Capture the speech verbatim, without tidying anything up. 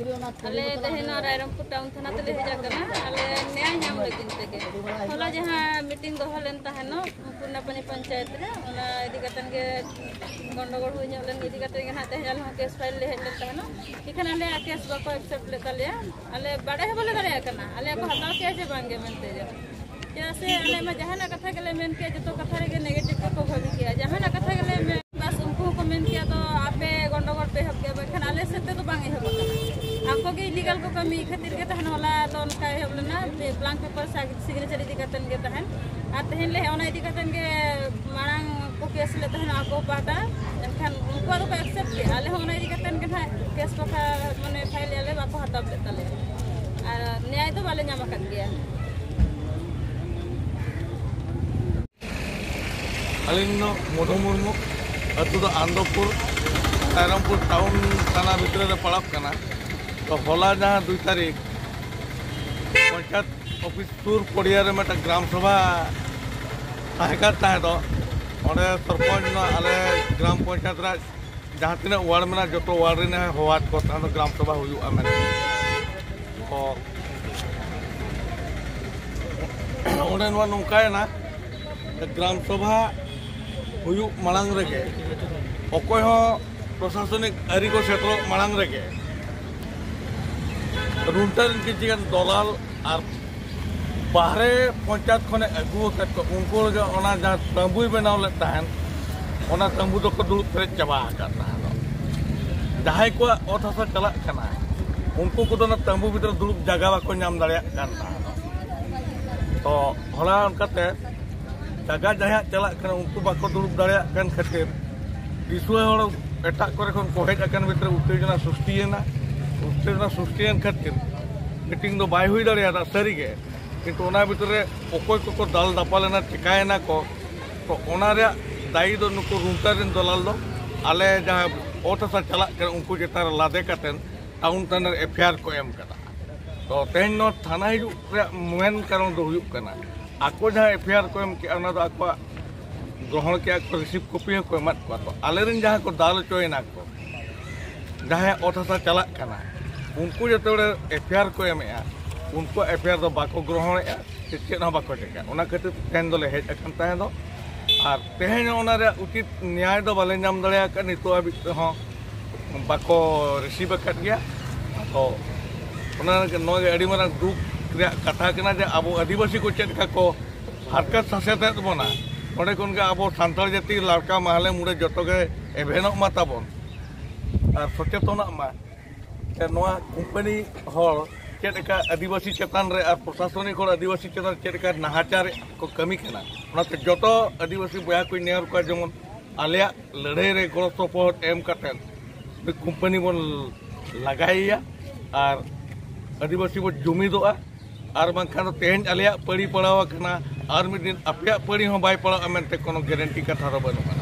ᱟᱞᱮ ᱛᱮᱦᱮᱧ ᱱᱚᱣᱟ ᱨᱟᱭᱨᱚᱝᱯᱩᱨ ᱴᱟᱣᱩᱱ ᱛᱷᱟᱱᱟ ᱛᱮᱞᱮ ᱦᱮᱡ ᱟᱠᱟᱱᱟ, ᱟᱞᱮ ᱱᱮᱭᱟᱭ ᱧᱟᱢ ᱞᱟᱹᱜᱤᱫ ᱛᱮᱜᱮ᱾ ᱦᱚᱞᱟ ᱡᱟᱦᱟᱸ ᱢᱤᱴᱤᱝ ᱫᱚᱦᱚ ᱞᱮᱱ ᱛᱟᱦᱮᱱᱚᱜ ᱯᱩᱨᱱᱟᱯᱟᱱᱤ ᱯᱚᱧᱪᱟᱭᱮᱛ ᱨᱮ, ᱚᱱᱟ ᱤᱫᱤ ᱠᱟᱛᱮ ᱜᱮ ᱜᱚᱱᱰᱚᱜᱳᱲ ᱦᱩᱭ ᱧᱚᱜ ᱞᱮᱱ ᱤᱫᱤ ᱠᱟᱛᱮ ᱜᱮ ᱱᱟᱦᱟᱜ ᱛᱮᱦᱮᱧ ᱟᱞᱮ ᱦᱚᱸ ᱠᱮᱥ ᱯᱷᱟᱭᱤᱞ ᱞᱮ ᱦᱮᱡ ᱞᱮᱱ ᱛᱟᱦᱮᱱᱚᱜ᱾ ᱮᱱᱠᱷᱟᱱ ᱟᱞᱮᱭᱟᱜ ᱠᱮᱥ ᱵᱟᱠᱚ ᱮᱠᱥᱮᱯᱴ ᱞᱮᱫ ᱛᱟᱞᱮᱭᱟ᱾ ᱟᱞᱮ ᱵᱟᱰᱟᱭ ᱦᱚᱸ ᱵᱟᱞᱮ ᱫᱟᱲᱮᱭᱟᱜ ᱠᱟᱱᱟ ᱟᱞᱮ ᱠᱚ ᱦᱟᱛᱟᱣ ᱠᱮᱭᱟ ᱥᱮ ᱵᱟᱝ ᱜᱮ ᱢᱮᱱᱛᱮ ᱜᱮ᱾ ᱪᱮᱫᱟᱜ ᱥᱮ ᱟᱞᱮ ᱢᱟ ᱡᱟᱦᱟᱱᱟᱜ ᱠᱟᱛᱷᱟ ᱜᱮᱞᱮ ᱢᱮᱱ ᱠᱮᱭᱟ, ᱡᱚᱛᱚ ᱠᱟᱛᱷᱟ ᱨᱮᱜᱮ ᱱᱮᱜᱮᱴᱤᱵᱷ ᱜᱮᱠᱚ ᱵᱷᱟᱹᱵᱤ ᱠᱮᱭᱟ᱾ ᱡᱟᱦᱟᱱᱟᱜ ᱠᱟᱛᱷᱟ ᱜᱮᱞᱮ ᱢᱮᱱ, ᱵᱟᱥ ᱩᱱᱠᱩ ᱦᱚᱸᱠᱚ ᱢᱮᱱ ᱠᱮᱭᱟ, "ᱫᱚ ᱟᱯᱮ ᱜᱚᱱᱰᱚᱜᱳᱲ ᱯᱮ ᱮᱦᱚᱵ ᱠᱮᱭᱟ", ᱢᱮᱱᱠᱷᱟᱱ ᱟᱞᱮ ᱥᱮᱫ ᱛᱮᱫᱚ ᱵᱟᱝ ᱮᱦᱚᱵ ᱟᱠᱟᱱᱟ᱾ ᱟᱠᱚ ᱜᱮ ᱤᱞᱤᱜᱟᱞ ᱠᱚ ᱠᱟᱹᱢᱤ ᱠᱷᱟᱹᱛᱤᱨ ᱜᱮ ᱛᱟᱦᱮᱱ ᱦᱚᱞᱟ ᱫᱚ ᱚᱱᱠᱟ ᱮᱦᱚᱵ ᱞᱮᱱᱟ, ᱵᱞᱟᱝᱠ ᱯᱮᱯᱟᱨ ᱥᱤᱜᱽᱱᱮᱪᱟᱨ ᱤᱫᱤ ᱠᱟᱛᱮᱫ ᱜᱮ ᱛᱟᱦᱮᱱ᱾ ᱟᱨ ᱛᱮᱦᱮᱧ ᱞᱮ ᱚᱱᱟ ᱤᱫᱤ ᱠᱟᱛᱮᱫ ᱜᱮ ᱢᱟᱲᱟᱝ ᱠᱚ ᱠᱮᱥ ᱞᱮᱫ ᱛᱟᱦᱮᱱᱟ ᱟᱠᱚ ᱯᱟᱦᱴᱟ, ᱮᱱᱠᱷᱟᱱ ᱩᱱᱠᱩᱣᱟᱜ ᱫᱚᱠᱚ ᱮᱠᱥᱮᱯᱴ ᱠᱮᱫᱼᱟ᱾ ᱟᱞᱮ ᱦᱚᱸ ᱚᱱᱟ ᱤᱫᱤ ᱠᱟᱛᱮᱫ ᱜᱮ ᱱᱟᱦᱟᱜ ᱠᱮᱥ ᱵᱟᱠᱷᱨᱟ ᱢᱟᱱᱮ ᱯᱷᱟᱭᱤᱞ ᱮᱫᱼᱟ ᱞᱮ, ᱵᱟᱠᱚ ᱦᱟᱛᱟᱣ ᱞᱮᱫ ᱛᱟᱞᱮᱭᱟ ᱟᱨ ᱱᱮᱭᱟᱭ ᱫᱚ ᱵᱟᱞᱮ ᱧᱟᱢ ᱟᱠᱟᱫ ᱜᱮᱭᱟ᱾ ᱟᱹᱞᱤᱧ ᱫᱚ ᱢᱚᱫᱷᱩ ᱢᱩᱨᱢᱩ, ᱟᱹᱛᱩ ᱫᱚ ᱟᱱᱫᱚᱯᱩᱨ, ᱨᱟᱭᱨᱚᱝᱯᱩᱨ ᱴᱟᱣᱩᱱ ᱛᱷᱟᱱᱟ ᱵᱷᱤᱛᱨᱤ ᱨᱮ ᱯᱟᱲᱟᱜ ᱠᱟᱱᱟ᱾ ᱛᱚ ᱦᱚᱞᱟ ᱡᱟᱦᱟᱸ ᱫᱩᱭ ᱛᱟᱹᱨᱤᱠᱷ ᱯᱚᱧᱪᱟᱭᱮᱛ ᱚᱯᱷᱤᱥ ᱥᱩᱨ ᱯᱚᱲᱤᱭᱟ ᱨᱮ ᱢᱤᱫᱴᱟᱝ ᱜᱨᱟᱢ ᱥᱚᱵᱷᱟ ᱛᱟᱦᱮᱸ ᱠᱟᱱ ᱛᱟᱦᱮᱸ ᱫᱚ, ᱚᱸᱰᱮ ᱥᱚᱨᱯᱚᱧᱪ ᱱᱚᱣᱟ ᱟᱞᱮ ᱜᱨᱟᱢ ᱯᱚᱧᱪᱟᱭᱮᱛ ᱨᱮ ᱡᱟᱦᱟᱸ ᱛᱤᱱᱟᱹᱜ ᱣᱟᱨᱰ ᱢᱮᱱᱟᱜᱼᱟ, ᱡᱚᱛᱚ ᱣᱟᱨᱰ ᱨᱮᱱ ᱦᱚᱦᱚᱣᱟᱫ ᱠᱚ ᱛᱟᱦᱮᱸ ᱫᱚ ᱜᱨᱟᱢ ᱥᱚᱵᱷᱟ ᱦᱩᱭᱩᱜᱼᱟ ᱢᱮᱱᱛᱮ᱾ ᱛᱚ ᱚᱸᱰᱮ ᱱᱚᱣᱟ ᱱᱚᱝᱠᱟᱭᱮᱱᱟ, ᱜᱨᱟᱢ ᱥᱚᱵᱷᱟ ᱦᱩᱭᱩᱜ ᱢᱟᱲᱟᱝ ᱨᱮᱜᱮ, ᱚᱠᱚᱭ ᱦᱚᱸ ᱯᱨᱚᱥᱟᱥᱚᱱᱤᱠ ᱟᱹᱨᱤ ᱠᱚ ᱥᱮᱴᱮᱨᱚᱜ ᱢᱟᱲᱟᱝ ᱨᱮᱜᱮ, ᱨᱩᱱᱴᱟ ᱨᱮᱱ ᱠᱤᱪᱷᱩ ᱜᱟᱱ ᱫᱚᱞᱟᱞ ᱟᱨ ᱵᱟᱦᱨᱮ ᱯᱚᱧᱪᱟᱭᱮᱛ ᱠᱷᱚᱱᱮ ᱟᱹᱜᱩ ᱟᱠᱟᱫ ᱠᱚ, ᱩᱱᱠᱩ ᱞᱟᱹᱜᱤᱫ ᱚᱱᱟ ᱡᱟᱦᱟᱸ ᱛᱟᱹᱢᱵᱩᱭ ᱵᱮᱱᱟᱣ ᱞᱮᱫ ᱛᱟᱦᱮᱸᱱ, ᱚᱱᱟ ᱛᱟᱹᱢᱵᱩ ᱫᱚᱠᱚ ᱫᱩᱲᱩᱵ ᱯᱮᱨᱮᱡ ᱪᱟᱵᱟ ᱟᱠᱟᱫ ᱛᱟᱦᱮᱸᱫ᱾ ᱡᱟᱦᱟᱸᱭ ᱠᱚᱣᱟᱜ ᱚᱛ ᱦᱟᱥᱟ ᱪᱟᱞᱟᱜ ᱠᱟᱱᱟ, ᱩᱱᱠᱩ ᱠᱚᱫᱚ ᱚᱱᱟ ᱛᱟᱹᱢᱵᱩ ᱵᱷᱤᱛᱨᱤ ᱫᱩᱲᱩᱵ ᱡᱟᱭᱜᱟ ᱵᱟᱠᱚ ᱧᱟᱢ ᱫᱟᱲᱮᱭᱟᱜ ᱠᱟᱱ ᱛᱟᱦᱮᱸᱫ᱾ ᱛᱚ ᱦᱚᱞᱟ ᱚᱱᱠᱟᱛᱮ ᱡᱟᱭᱜᱟ ᱡᱟᱦᱟᱸᱭᱟᱜ ᱪᱟᱞᱟᱜ ᱠᱟᱱᱟ, ᱩᱱᱠᱩ ᱵᱟᱠᱚ ᱫᱩᱲᱩᱵ ᱫᱟᱲᱮᱭᱟᱜ ᱠᱟᱱ ᱠᱷᱟᱹᱛᱤᱨ ᱫᱤᱥᱩᱣᱟᱹ ᱦᱚᱲ ᱮᱴᱟᱜ ᱠᱚᱨᱮ ᱠᱷᱚᱱ ᱠᱚ ᱦᱮᱡ ᱟᱠᱟᱱ ᱵᱷᱤᱛᱨᱤ ᱩᱛᱛᱮᱡᱚᱱᱟ ᱥᱨᱤᱥᱴᱤᱭᱮᱱᱟ᱾ ᱩᱛᱛᱮᱡᱚᱱᱟ ᱥᱨᱤᱥᱴᱤᱭᱮᱱ ᱠᱷᱟᱹᱛᱤᱨ ᱢᱤᱴᱤᱝ ᱫᱚ ᱵᱟᱭ ᱦᱩᱭ ᱫᱟᱲᱮᱭᱟᱫᱟ ᱥᱟᱹᱨᱤᱜᱮ, ᱠᱤᱱᱛᱩ ᱚᱱᱟ ᱵᱷᱤᱛᱨᱤ ᱨᱮ ᱚᱠᱚᱭ ᱠᱚᱠᱚ ᱫᱟᱞ ᱫᱟᱯᱟᱞ ᱮᱱᱟ, ᱪᱤᱠᱟᱭᱮᱱᱟ ᱠᱚ, ᱛᱚ ᱚᱱᱟ ᱨᱮᱭᱟᱜ ᱫᱟᱭᱤ ᱫᱚ ᱱᱩᱠᱩ ᱨᱩᱱᱴᱟ ᱨᱮᱱ ᱫᱟᱞᱟᱞ ᱫᱚ ᱟᱞᱮ ᱡᱟᱦᱟᱸ ᱚᱛ ᱦᱟᱥᱟ ᱪᱟᱞᱟᱜ ᱠᱟᱱᱟ, ᱩᱱᱠᱩ ᱪᱮᱛᱟᱱ ᱨᱮ ᱞᱟᱫᱮ ᱠᱟᱛᱮ ᱴᱟᱣᱩᱱ ᱛᱷᱟᱱᱟ ᱨᱮ ᱮᱯᱷ ᱟᱭ ᱟᱨ ᱠᱚ ᱮᱢ ᱠᱟᱫᱟ᱾ ᱛᱚ ᱛᱮᱦᱮᱧ ᱱᱚᱣᱟ ᱛᱷᱟᱱᱟ ᱦᱤᱡᱩᱜ ᱨᱮᱭᱟᱜ ᱢᱮᱱ ᱠᱟᱨᱚᱱ ᱫᱚ ᱦᱩᱭᱩᱜ ᱠᱟᱱᱟ, ᱟᱠᱚ ᱡᱟᱦᱟᱸ ᱮᱯᱷ ᱟᱭ ᱟᱨ ᱠᱚ ᱮᱢ ᱠᱮᱜᱼᱟ, ᱚᱱᱟ ᱫᱚ ᱟᱠᱚᱣᱟᱜ ᱜᱨᱚᱦᱚᱬ ᱠᱮᱜᱼᱟ ᱠᱚ, ᱨᱤᱥᱤᱵᱷ ᱠᱚᱯᱤ ᱦᱚᱸᱠᱚ ᱮᱢᱟᱫ ᱠᱚᱣᱟ᱾ ᱛᱚ ᱟᱞᱮᱨᱮᱱ ᱡᱟᱦᱟᱸᱭ ᱠᱚ ᱫᱟᱞ ᱦᱚᱪᱚᱭᱮᱱᱟ ᱠᱚ, ᱡᱟᱦᱟᱸᱭᱟᱜ ᱚᱛ ᱦᱟᱥᱟ ᱪᱟᱞᱟᱜ ᱠᱟᱱᱟ, ᱩᱱᱠᱩ ᱡᱚᱛᱚ ᱦᱚᱲ ᱮᱯᱷ ᱟᱭ ᱟᱨ ᱠᱚ ᱮᱢᱮᱜᱼᱟ, ᱩᱱᱠᱩᱣᱟᱜ ᱮᱯᱷ ᱟᱭ ᱟᱨ ᱫᱚ ᱵᱟᱠᱚ ᱜᱨᱚᱦᱚᱱᱮᱜᱼᱟ, ᱥᱮ ᱪᱮᱫ ᱦᱚᱸ ᱵᱟᱠᱚ ᱪᱮᱠᱟ᱾ ᱚᱱᱟ ᱠᱷᱟᱹᱛᱤᱨ ᱛᱮᱦᱮᱧ ᱫᱚᱞᱮ ᱦᱮᱡ ᱟᱠᱟᱱ ᱛᱟᱦᱮᱸ ᱫᱚ᱾ ᱟᱨ ᱛᱮᱦᱮᱧ ᱦᱚᱸ ᱚᱱᱟ ᱨᱮᱭᱟᱜ ᱩᱪᱤᱛ ᱱᱮᱭᱟᱭ ᱫᱚ ᱵᱟᱞᱮ ᱧᱟᱢ ᱫᱟᱲᱮ ᱟᱠᱟᱫ, ᱱᱤᱛᱚᱜ ᱦᱟᱹᱵᱤᱡ ᱛᱮᱦᱚᱸ ᱵᱟᱠᱚ ᱨᱤᱥᱤᱵᱷ ᱟᱠᱟᱫ ᱜᱮᱭᱟ᱾ ᱟᱫᱚ ᱚᱱᱟ ᱨᱮᱜᱮ, ᱱᱚᱣᱟ ᱜᱮ ᱟᱹᱰᱤ ᱢᱟᱨᱟᱝ ᱫᱩᱠ ᱨᱮᱭᱟᱜ ᱠᱟᱛᱷᱟ ᱠᱟᱱᱟ ᱡᱮ ᱟᱵᱚ ᱟᱹᱫᱤᱵᱟᱹᱥᱤ ᱠᱚ ᱪᱮᱫ ᱞᱮᱠᱟ ᱠᱚ ᱦᱟᱨᱠᱟᱛ ᱥᱟᱥᱮᱛᱮᱫ ᱵᱚᱱᱟ, ᱚᱸᱰᱮ ᱠᱷᱚᱱ ᱜᱮ ᱟᱵᱚ ᱥᱟᱱᱛᱟᱲ ᱡᱟᱹᱛᱤ ᱞᱟᱲᱠᱟ ᱢᱟᱦᱞᱮ ᱢᱩᱲᱮ ᱡᱚᱛᱚ ᱜᱮ ᱮᱵᱷᱮᱱᱚᱜ ᱢᱟ ᱛᱟᱵᱚᱱ ᱟᱨ ᱥᱚᱪᱮᱛᱚᱱᱚᱜ ᱢᱟ᱾ ᱥᱮ ᱱᱚᱣᱟ ᱠᱳᱢᱯᱟᱱᱤ ᱦᱚᱲ ᱪᱮᱫ ᱞᱮᱠᱟ ᱟᱹᱫᱤᱵᱟᱹᱥᱤ ᱪᱮᱛᱟᱱ ᱨᱮ ᱟᱨ ᱯᱨᱚᱥᱟᱥᱚᱱᱤᱠ ᱦᱚᱲ ᱟᱹᱫᱤᱵᱟᱹᱥᱤ ᱪᱮᱛᱟᱱ ᱨᱮ ᱪᱮᱫ ᱞᱮᱠᱟ ᱱᱟᱦᱟᱪᱟᱨ ᱠᱚ ᱠᱟᱹᱢᱤ ᱠᱟᱱᱟ, ᱚᱱᱟᱛᱮ ᱡᱚᱛᱚ ᱟᱹᱫᱤᱵᱟᱹᱥᱤ ᱵᱚᱭᱦᱟ ᱠᱚᱧ ᱱᱮᱦᱚᱨ ᱠᱚᱣᱟ ᱡᱮᱢᱚᱱ ᱟᱞᱮᱭᱟᱜ ᱞᱟᱹᱲᱦᱟᱹᱭ ᱨᱮ ᱜᱚᱲᱚ ᱥᱚᱯᱚᱦᱚᱫ ᱮᱢ ᱠᱟᱛᱮᱫ ᱱᱩᱭ ᱠᱳᱢᱯᱟᱱᱤ ᱵᱚᱱ ᱞᱟᱜᱟᱭᱮᱭᱟ ᱟᱨ ᱟᱹᱫᱤᱵᱟᱹᱥᱤ ᱵᱚᱱ ᱡᱩᱢᱤᱫᱚᱜᱼᱟ᱾ ᱟᱨ ᱵᱟᱝᱠᱷᱟᱱ ᱫᱚ ᱛᱮᱦᱮᱧ ᱟᱞᱮᱭᱟᱜ ᱯᱟᱹᱲᱤ ᱯᱟᱲᱟᱣ ᱟᱠᱟᱱᱟ, ᱟᱨ ᱢᱤᱫ ᱫᱤᱱ ᱟᱯᱮᱭᱟᱜ ᱯᱟᱹᱲᱤ ᱦᱚᱸ ᱵᱟᱭ ᱯᱟᱲᱟᱜᱼᱟ ᱢᱮᱱᱛᱮ ᱠᱳᱱᱳ ᱜᱮᱨᱮᱱᱴᱤ ᱠᱟᱛᱷᱟ ᱫᱚ ᱵᱟᱹᱱᱩᱜᱼᱟ᱾